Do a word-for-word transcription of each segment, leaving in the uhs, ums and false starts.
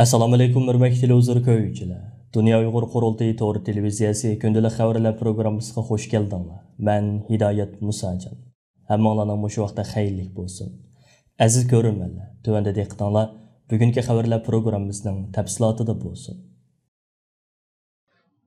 ئەسسالامۇئەلەيكۇم، ھۆرمەتلىك تېلېۋىزور كۆرگۈچىلەر. دۇنيا ئۇيغۇر قۇرۇلتىيى تور تېلېۋىزىيەسى كۈندىلىك خەۋەرلەر پروگراممىسىغا خۇش كەلدىڭلار. مەن ھىدايەت مۇساجان. ھەممىڭلارنىڭ مۇشۇ ۋاقتى خەيرلىك بولسۇن. ئەزىز كۆرۈرمەنلەر، تۆۋەندە دىققىتىڭلار بۈگۈنكى خەۋەرلەر پروگراممىسىنىڭ تەپسىلاتىدا بولسۇن.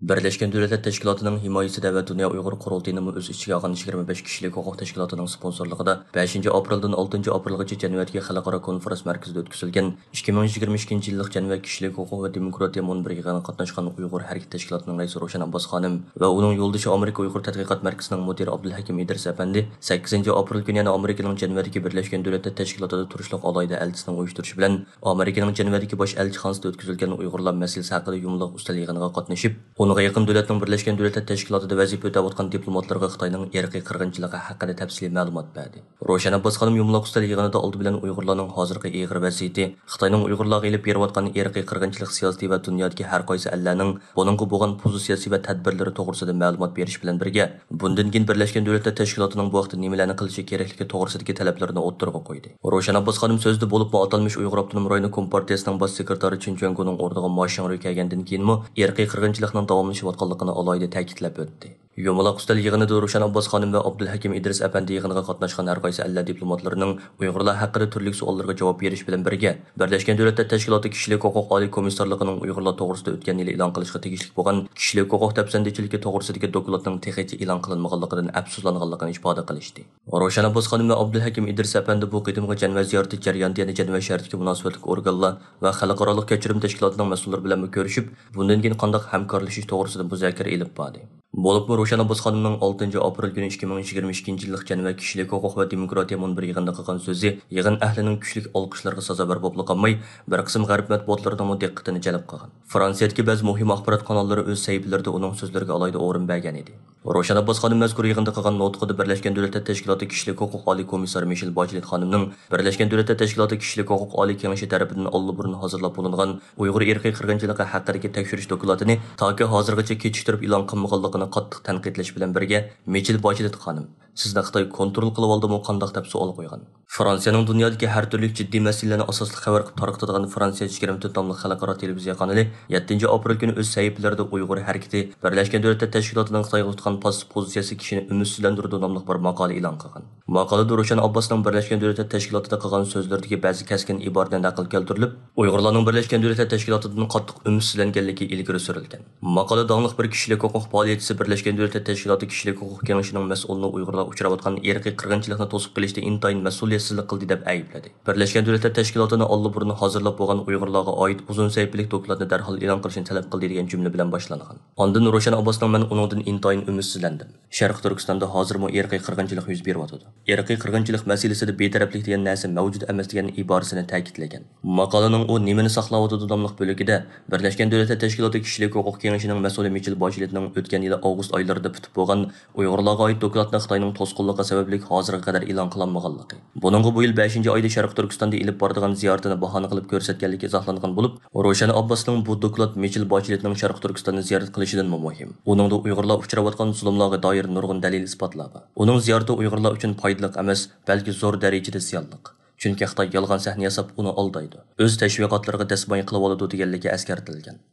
بىرلەشكەن دۆلەتلەر تەشكىلاتىنىڭ ھىمايىسىدە ۋە دۇنيا ئۇيغۇر قۇرۇلتىيىنىمۇ ئۆز ئىچىگە ئالغان يىگىرمە بەش كىشىلىك ھوقۇق تەشكىلاتىنىڭ سپونسورلۇقىدا بەشىنچى ئاپرېلدىن ئالتىنچى ئاپرېلغىچە جەنۋەدىكى خەلقئارا كونفرانس مەركىزىدە ئۆتكۈزۈلگەن ئىككى مىڭ يىگىرمە ئىككىنچى يىللىق جەنۋە كىشىلىك ھوقۇق ۋە دېموكراتىيە مۇنبىرى يىغىنىغا قاتناشقان ئۇيغۇر ھەرىكىتى تەشكىلاتىنىڭ رەئىسى روشەن ئابباس خانىم ۋە ئۇنىڭ يولدىشى ئامېرىكا ئۇيغۇر تەتقىقات مەركىزىنىڭ مۇدىرى ئابدۇلھەكىم ئىدرىس ئەپەندى سەككىزىنچى ئاپرېل كۈنى يەنە ئامېرىكىنىڭ جەنۋەدىكى بىرلەشكەن دۆلەتلەر تەشكىلاتىدا تۇرۇشلۇق ئالاھىدە ئەلچىسىنىڭ ئۇيۇشتۇرۇشى بىلەن ئامېرىكىنىڭ جەنۋەدىكى باش ئەلچىخانىسىدا ئۆتكۈزۈلگەن ئۇيغۇرلار مەسىلىسى ھەققىدە يۇمىلاق ئۈستەل يىغىنىغا قاتنىشىپ، ئونغا يېقىن دۆلەتنىڭ بىرلەشكەن دۆلەتلەر تەشكىلاتىدا ۋەزىپە ئۆتەۋاتقان دىپلوماتلىرىغا خىتاينىڭ ئىرقىي قىرغىنچىلىقى ھەققىدە تەپسىلىي مەلۇمات بەردى. روشەن ئابباس خانىم يۇمىلاق ئۈستەل يىغىنىدا ئالدى بىلەن ئۇيغۇرلارنىڭ ھازىرقى ئېغىر ۋەزىيىتى، خىتاينىڭ ئۇيغۇرلارغا ئېلىپ بېرىۋاتقان ئىرقىي قىرغىنچىلىق سىياسىتى ۋە دۇنيادىكى ھەر قايسى ئەللەرنىڭ بۇنىڭغا بولغان پوزىتسىيەسى ۋە تەدبىرلىرى توغرىسىدا مەلۇمات بېرىش بىلەن بىرگە، بۇندىن كېيىن بىرلەشكەن دۆلەتلەر تەشكىلاتىنىڭ بۇ ھەقتە نېمىلەرنى قىلىشى كېرەكلىكى توغرىسىدىكى تەلەپلىرىنى ئوتتۇرىغا قويدى. روشەن ئابباس خانىم سۆزىدە بولۇپمۇ ئاتالمىش ئۇيغۇر ئاپتونوم رايونى كومپارتىيەسىنىڭ باش سېكرېتارى چېن جياڭگونىڭ ئورنىغا ما شىڭرۇي كەلگەندىن كېيىنمۇ ئىرقىي قىرغىنچىلىقنىڭ داۋاملىشىۋاتقانلىقىنى ئالاھىدە تەكىتلەپ ئۆتتى. يۇمىلاق ئۈستەل يىغىنىدا روشەن ئابباس خانىم ۋە ئابدۇلھەكىم ئىدرىس ئەپەندى يىغىنغا قاتناشقان ھەر قايسى ئەللەر دىپلوماتلىرىنىڭ ئۇيغۇرلار ھەققىدە تۈرلۈك سوئاللىرىغا جاۋاب بېرىش بىلەن بىرگە، بىرلەشكەن دۆلەتلەر تەشكىلاتى كىشىلىك ھوقۇق ئالىي كومىسسارلىقىنىڭ ئۇيغۇرلار توغرىسىدا ئۆتكەن يىلى ئېلان قىلىشقا تېگىشلىك بولغان كىشىلىك ھوقۇق دەپسەندىچىلىكى توغرىسىدىكى دوكلاتنىڭ تېخىچە ئېلان قىلىنمىغانلىقىدىن ئەپسۇسلانغانلىقىنى ئىپادە قىلىشتى. روشەن ئابباس خانىم ۋە ئابدۇلھەكىم ئىدرىس ئەپەندى بۇ قېتىمقى جەنۋە زىيارىتى جەريانىدا يەنە جەنۋە شەھىرىدىكى مۇناسىۋەتلىك ئورگانلار ۋە خەلقئارالىق كەچۈرۈم تەشكىلاتىنىڭ مەسئۇللىرى بىلەنمۇ كۆرۈشۈپ، بۇندىن كېيىن قانداق ھەمكارلىشىش توغرىسىدا مۇزاكىرە ئېلىپ باردى. بولۇپمۇ روشەن ئابباس خانىمنىڭ ئالتىنچى ئاپرېل كۈنى ئىككى مىڭ يىگىرمە ئىككىنچى يىللىق جەنۋە كىشىلىك ھوقۇق ۋە دېموكراتىيە مۇنبىرى يىغىنىدا قىلغان سۆزى يىغىن ئەھلىنىڭ كۈچلۈك ئالقىشلىرىغا سازاۋەر بولۇپلا قالماي، بىر قىسىم غەرب مەتبۇئاتلىرىنىڭمۇ دىققىتىنى جەلپ قىلغان. فرانسىيەدىكى بەزى مۇھىم ئاخبارات قاناللىرى ئۆز سەھىپىلىرىدە ئۇنىڭ سۆزلىرىگە ئالاھىدە ئورۇن بەرگەن ئىدى. روشەن ئابباس خانىم مەزكۇر يىغىندا قىلغان نۇتقىدا بىرلەشكەن دۆلەتلەر تەشكىلاتى كىشىلىك ھوقۇق ئالىي كومىسسارى مىشېل باچېلېت خانىمنىڭ بىرلەشكەن دۆلەتلەر تەشكىلاتى كىشىلىك ھوقۇق ئالىي كېڭىشى تەرىپىدىن ئاللىبۇرۇن ھازىرلاپ بولۇنغان ئۇيغۇر ئىرقىي قىرغىنچىلىقى ھەققىدىكى تەكشۈرۈش دوكلاتىنى تاكى ھازىرغىچە كېچىكتۈرۈپ ئېلان قىلمىغانلىقىنى قاتتىق تەنقىدلەش بىلەن بىرگە، مىچېل باچېلېت خانىم، سىزنى خىتاي كونترول قىلىۋالدىمۇ قانداق دەپ سوئال قويغان. فرانسىيەنىڭ دۇنيادىكى ھەر تۈرلۈك جىددىي مەسىلىلەرنى ئاساسلىق خەۋەر قىلىپ تارقىتىدىغان فرانسىيە يىگىرمە تۆت ناملىق خەلقئارا تېلېۋىزىيە قانىلى يەتتىنچى ئاپرېل كۈنى ئۆز سەھىپىلىرىدە ئۇيغۇر ھەرىكىتى بىرلەشكەن دۆلەتلەر تەشكىلاتىنىڭ خىتايغا تۇتقان پاسسىپ پوزىتسىيەسى كىشىنى ئۈمىدسىزلەندۈرىدۇ ناملىق بىر ماقالە ئېلان قىلغان. ماقالىدە روشەن ئابباسنىڭ بىرلەشكەن دۆلەتلەر تەشكىلاتىدا قىلغان سۆزلىرىدىكى بەزى كەسكىن ئىبارىلەر نەقىل كەلتۈرۈلۈپ، ئۇيغۇرلارنىڭ بىرلەشكەن دۆلەتلەر تەشكىلاتىدىن قاتتىق ئۈمىدسىزلەنگەنلىكى ئىلگىرى سۈرۈلگەن. ماقالە داڭلىق بىر كىشىلىك ھوقۇق پائالىيەتچىسى بىرلەشكەن دۆلەتلەر تەشكىلاتى كىشىلىك ھوقۇق كېڭىشىنىڭ مەسئۇلىنى ئۇيغۇرلار ئۇچراۋاتقان ئىرقىي قىرغىنچىلىقنى توسۇپ قېلىشتا ئىنتايىن مەسئۇلىيەتسىزلىك قىلدى دەپ ئەيىبلىدى. بىرلەشكەن دۆلەتلەر تەشكىلاتىنى ئاللىبۇرۇن ھازىرلاپ بولغان ئۇيغۇرلارغا ئائىت ئۇزۇن سەھىپىلىك دوكلاتنى دەرھال ئېلان قىلىشنى تەلەپ قىلدى دېگەن جۈملە بىلەن باشلانغان. ئاندىن روشەن ئابباسنىڭ مەن ئۇنىڭدىن ئىنتايىن ئۈمىدسىزلەندىم. شەرقىي تۈركىستاندا ھازىرمۇ ئىرقىي قىرغىنچىلىق يۈز بېرىۋاتىدۇ. ئىرقىي قىرغىنچىلىق مەسىلىسىدە بىتەرەپلىك دېگەن نەرسە مەۋجۇت ئەمەس دېگەن ئىبارىسىنى تەكىتلىگەن. ماقالىنىڭ ئۇ نېمىنى ساقلاۋاتىدۇ ناملىق بۆلىكىدە بىرلەشكەن دۆلەتلەر تەشكىلاتى كىشىلىك ھوقۇق كېڭىشىنىڭ مەسئۇلى مىچېل باچېلېتنىڭ ئۆتكەن يىلى ئاۋغۇست ئايلىرىدا پۈتۈپ بولغان ئۇيغۇرلارغا ئائىت دوكلاتنى خىتاينىڭ توسقۇنلۇقى سەۋەبلىك ھازىرغا قەدەر ئېلان قىلالمىغانلىقى، بۇنىڭغا بۇ يىل بەشىنچى ئايدا شەرقىي تۈركىستاندا ئېلىپ بارىدىغان زىيارىتىنى باھانە قىلىپ كۆرسەتكەنلىكى ئىزاھلانغان بولۇپ، روشەن ئابباسنىڭ بۇ دوكلات مىچېل باچېلېتنىڭ شەرقىي تۈركىستاننى زىيارەت قىلىشىدىنمۇ مۇھىم. ئۇنىڭدا ئۇيغۇرلار ئۇچراۋاتقان زۇلۇملارغا دائىر نۇرغۇن دەلىل-ئىسپاتلار بار. ئۇنىڭ زىيارىتى ئۇيغۇرلار ئۈچۈن پايدىلىق ئەمەس، بەلكى زور دەرىجىدە زىيانلىق. چۈنكى خىتاي يالغان سەھنە ياساپ، ئۇنى ئالدايدۇ. ئۆز تەشۋىقاتلىرىغا دەسمايە قىلىۋالىدۇ دېگەنلىكى ئەسكەرتىلگەن.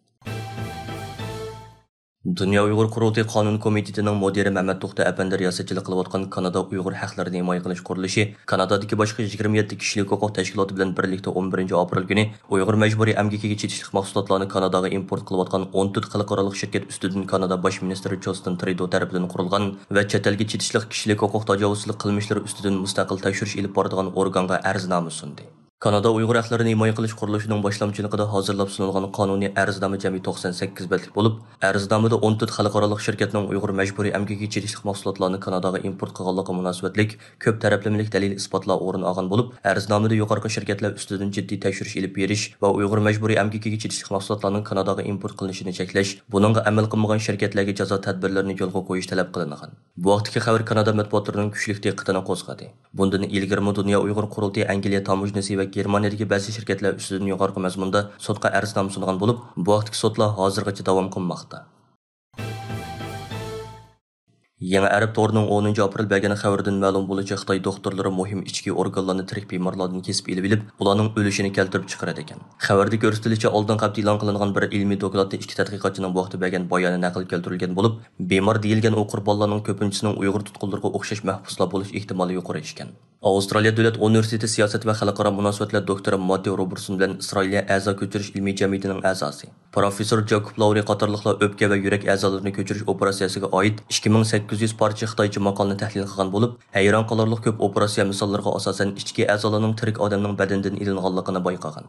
دۇنيا ئۇيغۇر قۇرۇلتىيى قانۇن كومىتېتىنىڭ مۇدىرى مەمەت توختى ئەپەندى رىياسەتچىلىك قىلىۋاتقان كانادا ئۇيغۇر ھەقلىرىنى ھىمايە قىلىش قۇرۇلۇشى كانادادىكى باشقا يىگىرمە يەتتە كىشىلىك ھوقۇق تەشكىلاتى بىلەن بىرلىكتە ئون بىرىنچى ئاپرېل كۈنى ئۇيغۇر مەجبۇرىي ئەمگىكىگە چېتىشلىق مەھسۇلاتلارنى كاناداغا ئىمپورت قىلىۋاتقان ئون تۆت خەلقئارالىق شىركەت ئۈستىدىن كانادا باش مىنىستىرى جاستىن ترۇدو تەرىپىدىن قۇرۇلغان ۋە چەت ئەلگە چېتىشلىق كىشىلىك ھوقۇق تاجاۋۇزچىلىق قىلمىشلىرى ئۈستىدىن مۇستەقىل تەكشۈرۈش ئېلىپ بارىدىغان ئورگانغا ئەرزنامە سۇندى. كانادا ئۇيغۇر ھەقلىرىنى ھىمايە قىلىش قۇرۇلۇشىنىڭ باشلامچىلىقىدا ھازىرلاپ سۇنۇلغان قانۇنىي ئەرزنامە جەمئىي توقسان سەككىز بەتلىك بولۇپ، ئەرزنامىدە ئون تۆت خەلقئارالىق شىركەتنىڭ ئۇيغۇر مەجبۇرىي ئەمگىكىگە چېتىشلىق مەھسۇلاتلارنى كاناداغا ئىمپورت قىلغانلىقىغا مۇناسىۋەتلىك كۆپ تەرەپلىمىلىك دەلىل-ئىسپاتلار ئورۇن ئالغان بولۇپ، ئەرزنامىدە يۇقىرىقى شىركەتلەر ئۈستىدىن جىددىي تەكشۈرۈش ئېلىپ بېرىش ۋە ئۇيغۇر مەجبۇرىي ئەمگىكىگە چېتىشلىق مەھسۇلاتلارنىڭ كاناداغا ئىمپورت قىلىنىشىنى چەكلەش، بۇنىڭغا ئەمەل قىلمىغان شىركەتلەرگە جازا تەدبىرلىرىنى يولغا قويۇش تەلەپ قىلىنغان. بۇ ھەقتىكى خەۋەر كانادا مەتبۇئاتلىرىنىڭ كۈچلۈك دىققىتىنى قوزغىدى. بۇندىن ئىلگىرىمۇ دۇنيا ئۇيغۇر قۇرۇلتىيى ئەنگلىيە تاموژنىسى ۋە گېرمانىيەدىكى بەزى شىركەتلەر ئۈستىدىن يۇقىرىقى مەزمۇندا سوتقا ئەرزنامە سۇنغان بولۇپ، بۇ ھەقتىكى سوتلار ھازىرغىچە داۋام قىلماقتا. يېڭى ئەرەب تورىنىڭ ئونىنچى ئاپرېل بەرگەن خەۋىرىدىن مەلۇم بولۇشىچە، خىتاي دوختۇرلىرى مۇھىم ئىچكى ئورگانلارنى تىرىك بىمارلاردىن كېسىپ ئېلىۋېلىپ، ئۇلارنىڭ ئۆلۈشىنى كەلتۈرۈپ چىقىرىدىكەن. خەۋەردە كۆرسىتىلىشىچە، ئالدىنقى ھەپتە ئېلان قىلىنغان بىر ئىلمىي دوكلاتتا ئىككى تەتقىقاتچىنىڭ بۇ ھەقتە بەرگەن بايانى نەقىل كەلتۈرۈلگەن بولۇپ، بىمار دېيىلگەن ئۇ قۇربانلارنىڭ كۆپىنچىسىنىڭ ئۇيغۇر تۇتقۇنلىرىغا ئوخشاش مەھبۇسلار بولۇش ئېھتىمالى يۇقىرى ئىكەن. ئاۋسترالىيە دۆلەت ئۇنىۋېرسىتېتى سىياسەت ۋە خەلقئارا مۇناسىۋەتلەر دوكتورى ماتتېئو روبېرتسون بىلەن ئىسرائىلىيە ئەزا كۆچۈرۈش ئىلمىي جەمئىيىتىنىڭ ئەزاسى، پروفېسسور جاكوب لاۋرى قاتارلىقلار ئۆپكە ۋە يۈرەك ئەزالىرىنى كۆچۈرۈش ئوپېراتسىيەسىگە ئائىت ئىككى مىڭ سەككىز يۈز پارچە خىتايچە ماقالىنى تەھلىل قىلغان بولۇپ، ھەيران قالارلىق كۆپ ئوپېراتسىيە مىساللىرىغا ئاساسەن، ئىچكى ئەزالارنىڭ تىرىك ئادەمنىڭ بەدىنىدىن ئېلىنغانلىقىنى بايقىغان.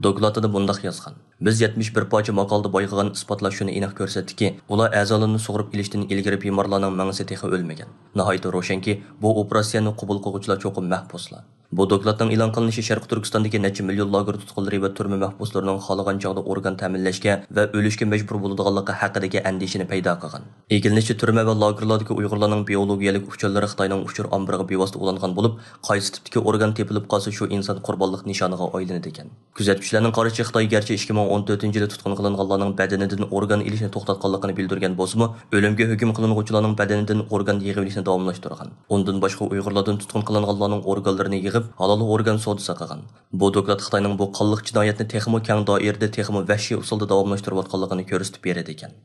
دوكلاتىدا مۇنداق يازغان: «بىز يەتمىش بىر پارچە ماقالىدا بايقىغان ئىسپاتلار شۇنى ئېنىق كۆرسەتتىكى، ئۇلار ئەزالىرىنى سۇغۇرۇپ ئېلىشتىن ئىلگىرى بىمارلارنىڭ مېڭىسى تېخى ئۆلمىگەن. ناھايىتى روشەنكى، بۇ ئوپېراتسىيەنى قوبۇل قىلغۇچىلار چوقۇم مەھبۇسلار.» بۇ دوكلاتنىڭ ئېلان قىلىنىشى شەرقىي تۈركىستاندىكى نەچچە مىليون لاگېر تۇتقۇنلىرى ۋە تۈرمە مەھبۇسلىرىنىڭ خالىغان چاغدا ئورگان تەمىنلەشكە ۋە ئۆلۈشكە مەجبۇر بولىدىغانلىقى ھەققىدىكى ئەندىشىنى پەيدا قىلغان. ئېگىلىنىشىچە، تۈرمە ۋە لاگېرلاردىكى ئۇيغۇرلارنىڭ بىئولوگىيەلىك ئۇچۇرلىرى خىتاينىڭ ئۇچۇر ئامبىرىغا بىۋاسىتە ئۇلانغان بولۇپ، قايسى تىپتىكى ئورگان تېپىلىپ قالسا، شۇ ئىنسان قۇربانلىق نىشانىغا ئايلىنىدىكەن. كۆزەتكۈچىلەرنىڭ قارىشىچە، خىتاي گەرچە ئىككى مىڭ ئون تۆتىنچى يىلى تۇتقۇن قىلىنغانلارنىڭ بەدىنىدىن ئورگان ئېلىشنى توختاتقانلىقىنى بىلدۈرگەن بولسىمۇ، ئۆلۈمگە ھۆكۈم قىلىنغۇچىلارنىڭ بەدىنىدىن ئورگان يىغىۋېلىشنى داۋاملاشتۇرغان. ئۇندىن باشقا، ئۇيغۇرلاردىن تۇتقۇن قىلىنغانلارنىڭ ئورگانلىرىنى يىغىپ، ھالال ئورگان سودىسى قىلغان. بۇ دوكلات خىتاينىڭ بۇ قانلىق جىنايەتنى تېخىمۇ كەڭ دائىرىدە، تېخىمۇ ۋەھشىي ئۇسۇلدا داۋاملاشتۇرۇۋاتقانلىقىنى كۆرسىتىپ بېرىدىكەن.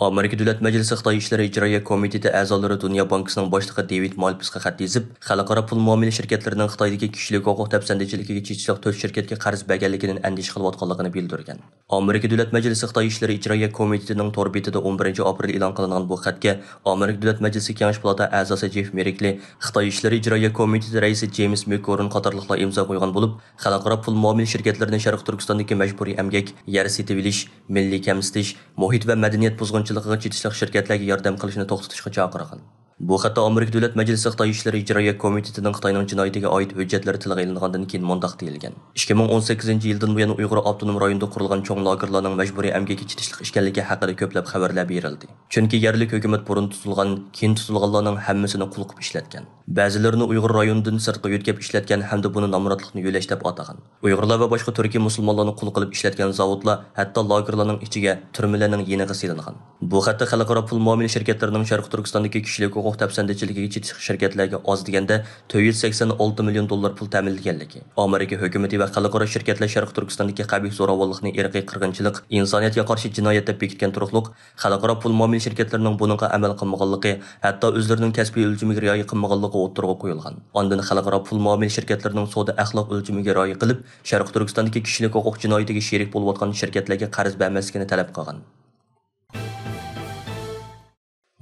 ئامېرىكا دۆلەت مەجلىسى خىتاي ئىشلىرى ئىجرائىيە كومىتېتى ئەزالىرى دۇنيا بانكىسىنىڭ باشلىقى دېۋىد مالپىسقا خەت يېزىپ، خەلقئارا پۇل مۇئامىلە شىركەتلىرىنىڭ خىتايدىكى كىشىلىك ھوقۇق دەپسەندىچىلىكىگە چېتىشلىق تۆت شىركەتكە قەرز بەرگەنلىكىدىن ئەندىشە قىلىۋاتقانلىقىنى بىلدۈرگەن. ئامېرىكا دۆلەت مەجلىسى خىتاي ئىشلىرى ئىجرائىيە كومىتېتىنىڭ تور بېتىدە ئون بىرىنچى ئاپرېل ئېلان قىلىنغان بۇ خەتكە ئامېرىكا دۆلەت مەجلىسى كېڭەش پالاتا ئەزاسى جېف مېركلى خىتاي ئىشلىرى ئىجرائىيە كومىتېتى رەئىسى جېيمىس مېكگورون قاتارلىقلار ئىمزا قويغان بولۇپ، خەلقئارا پۇل مۇئامىلە شىركەتلىرىنى شەرقىي تۈركىستاندىكى مەجبۇرىي ئەمگەك، يەر سېتىۋېلىش، مىللىي كەمسىتىش، مۇھىت ۋە مەدەنىيەت بۇزغۇنچىلىقىغا چېتىشلىق شىركەتلەرگە ياردەم قىلىشنى توختىتىشقا چاقىرغان. بۇ خەتتە ئامېرىكا دۆلەت مەجلىسى خىتاي ئىشلىرى ئىجرائىيە كومىتېتىنىڭ خىتاينىڭ جىنايىتىگە ئائىت ھۆججەتلىرى تىلغا ئېلىنغاندىن كېيىن مۇنداق دېيىلگەن: «ئىككى مىڭ ئون سەككىزىنچى يىلدىن بۇيان، ئۇيغۇر ئاپتونوم رايونىدا قۇرۇلغان چوڭ لاگېرلارنىڭ مەجبۇرىي ئەمگەككە چېتىشلىق ئىكەنلىكى ھەققىدە كۆپلەپ خەۋەرلەر بېرىلدى. چۈنكى يەرلىك ھۆكۈمەت بۇرۇن تۇتۇلغان، كېيىن تۇتۇلغانلارنىڭ ھەممىسىنى قۇل قىلىپ ئىشلەتكەن. بەزىلىرىنى ئۇيغۇر رايونىدىن سىرتقا يۆتكەپ ئىشلەتكەن ھەمدە بۇنى نامراتلىقنى يۆلەش دەپ ئاتىغان. ئۇيغۇرلار ۋە باشقا تۈركىي مۇسۇلمانلارنى قۇل قىلىپ ئىشلەتكەن زاۋۇتلار ھەتتا لاگېرلارنىڭ ئىچىگە، تۈرمىلەرنىڭ يېنىغا سېلىنغان.» بۇ خەتتە خەلقئارا پۇل مۇئامىلە شىركەتلىرىنىڭ شەرقىي تۈركىستاندىكى كىشىلىك ھوقۇق دەپسەندىچىلىكىگە چېتىشلىق شىركەتلەرگە ئاز دېگەندە تۆت يۈز سەكسەن ئالتە مىليون دوللار پۇل تەمىنلىگەنلىكى، ئامېرىكا ھۆكۈمىتى ۋە خەلقئارا شىركەتلەر شەرقىي تۈركىستاندىكى قەبىھ زوراۋانلىقنى ئىرقىي قىرغىنچىلىق، ئىنسانىيەتكە قارشى جىنايەت دەپ بېكىتكەن تۇرۇقلۇق، خەلقئارا پۇل مۇئامىلە شىركەتلىرىنىڭ بۇنىڭغا ئەمەل قىلمىغانلىقى، ھەتتا ئۆزلىرىنىڭ كەسپىي ئۆلچىمىگە رىئايە قىلمىغانلىقى ئوتتۇرىغا قويۇلغان. ئاندىن خەلقئارا پۇل مۇئامىلە شىركەتلىرىنىڭ سودا ئەخلاق ئۆلچىمىگە رىئايە قىلىپ، شەرقىي تۈركىستاندىكى كىشىلىك ھوقۇق جىنايىتىگە شېرىك بولۇۋاتقان شىركەتلەرگە قەرز بەرمەسلىكىنى تەلەپ قىلغان.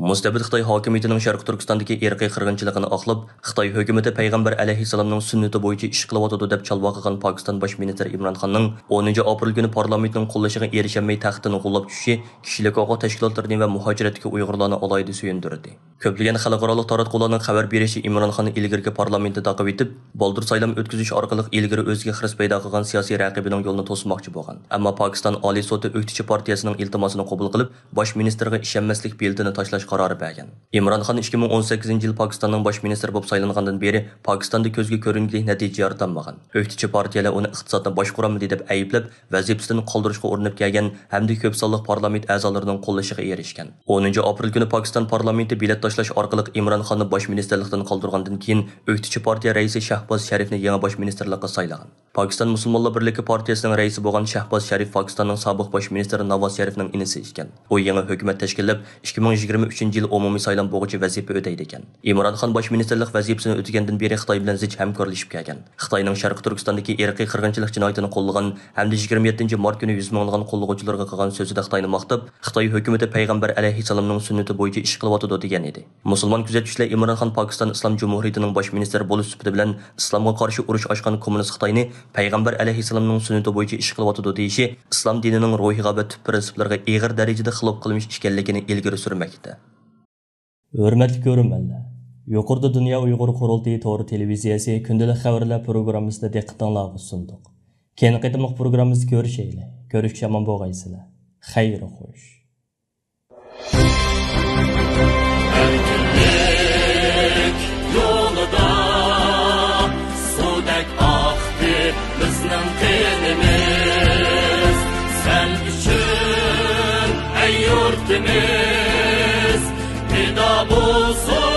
مۇستەبىت خىتاي ھاكىمىيىتىنىڭ شەرقىي تۈركىستاندىكى ئىرقىي قىرغىنچىلىقىنى ئاقلاپ، خىتاي ھۆكۈمىتى پەيغەمبەر ئەلەيھىسسالامنىڭ سۈننىتى بويىچە ئىش قىلىۋاتىدۇ دەپ چالۋاقىغان پاكىستان باش مىنىستىرى ئىمران خاننىڭ ئونىنچى ئاپرېل كۈنى پارلامېنتنىڭ قوللىشىغا ئېرىشەلمەي تەختتىن غۇلاپ چۈشۈشى كىشىلىك ھوقۇق تەشكىلاتلىرىنى ۋە مۇھاجىرەتتىكى ئۇيغۇرلارنى ئالاھىدە سۆيۈندۈردى. كۆپلىگەن خەلقئارالىق تاراتقۇلارنىڭ خەۋەر بېرىشىچە، ئىمران خان ئىلگىرىكى پارلامېنتنى تاقىۋېتىپ، بالدۇر سايلام ئۆتكۈزۈش ئارقىلىق ئىلگىرى ئۆزىگە خىرىس پەيدا قىلغان سىياسىي رەقىبىنىڭ يولىنى توسماقچى بولغان. ئەمما پاكىستان ئالىي سوتى ئۆكتىچى پارتىيەسىنىڭ ئىلتىماسىنى قوبۇل قىلىپ، باش مىنىستىرغا ئىشەنمەسلىك بېلىتىنى تاشلاش قارارى بەرگەن. ئىمران خان ئىككى مىڭ ئون سەككىزىنچى يىل پاكىستاننىڭ باش مىنىستىرى بولۇپ سايلانغاندىن بېرى پاكىستاندا كۆزگە كۆرۈنگۈدەك نەتىجە يارىتالمىغان. ئۆكتىچى پارتىيەلەر ئۇنى ئىقتىسادنى باشقۇرالمىدى دەپ ئەيىبلەپ، ۋەزىپىسىدىن قالدۇرۇشقا ئۇرۇنۇپ كەلگەن ھەمدە كۆپ سانلىق پارلامېنت ئەزالىرىنىڭ قوللىشىغا ئېرىشكەن. ئونىنچى ئاپرېل كۈنى پاكىستان پارلامېنتى بېلەت تاشلاش ئارقىلىق ئىمران خاننى باش مىنىستىرلىقتىن قالدۇرغاندىن كېيىن، ئۆكتىچى پارتىيە رەئىسى شەھباز شەرىپنى يېڭى باش مىنىستىرلىققا سايلىغان. پاكىستان مۇسۇلمانلار بىرلىكى پارتىيەسىنىڭ رەئىسى بولغان شەھباز شەرىپ پاكىستاننىڭ سابىق باش مىنىستىرى ناۋاز شەرىپنىڭ ئىنىسى ئىكەن. ئۇ يېڭى ھۆكۈمەت تەشكىللەپ، ئىككى مىڭ يىگىرمە ئۈچىنچى يىل ئومۇمىي سايلام بوغۇچە ۋەزىپە ئۆتەيدىكەن. ئىمران خان باش مىنىستىرلىق ۋەزىپىسىنى ئۆتىگەندىن بېرى خىتاي بىلەن زىچ ھەمكارلىشىپ كەلگەن. خىتاينىڭ شەرقىي تۈركىستاندىكى ئىرقىي قىرغىنچىلىق جىنايىتىنى قوللىغان ھەمدە يىگىرمە يەتتىنچى مارت كۈنى يۈز مىڭلىغان قوللىغۇچىلىرىغا قىلغان سۆزىدە خىتاينى ماختاپ، خىتاي ھۆكۈمىتى پەيغەمبەر ئەلەيھىسسالامنىڭ سۈننىتى بويىچە ئىش قىلىۋاتىدۇ، دېگەن ئىدى. مۇسۇلمان كۆزەتكۈچىلەر ئىمران خان پاكىستان ئىسلام جۇمھۇرىيىتىنىڭ باش مىنىستىرى بولۇش سۈپىتى بىلەن ئىسلامغا قارشى ئۇرۇش ئاچقان كوممۇنىست خىتاينى پەيغەمبەر ئەلەيھىسسالامنىڭ سۈننىتى بويىچە ئىش قىلىۋاتىدۇ دېيىشى ئىسلام دىنىنىڭ روھىغا ۋە تۈپ پىرىنسىپلىرىغا ئېغىر دەرىجىدە خىلاپ قىلمىش ئىكەنلىكىنى ئىلگىرى سۈرمەكتە. ھۆرمەتلىك كۆرۈرمەنلەر، يۇقىرىدا دۇنيا ئۇيغۇر قۇرۇلتىيى تورى تېلېۋىزىيەسى كۈندىلىك خەۋەرلەر پروگراممىسىنى دىققىتىڭلارغا سۇندۇق. كېيىنكى قېتىملىق پروگراممىمىزدا كۆرۈشەيلى. كۆرۈشكىچە ئامان بولغايسىلەر. خەير خوش. ئەركىنلىك يولىدا سۇدەك ئاقتى بىزنىڭ قېنىمىز. سەن ئۈچۈن، ئەي يۇرتۇم، پىدا بولسۇن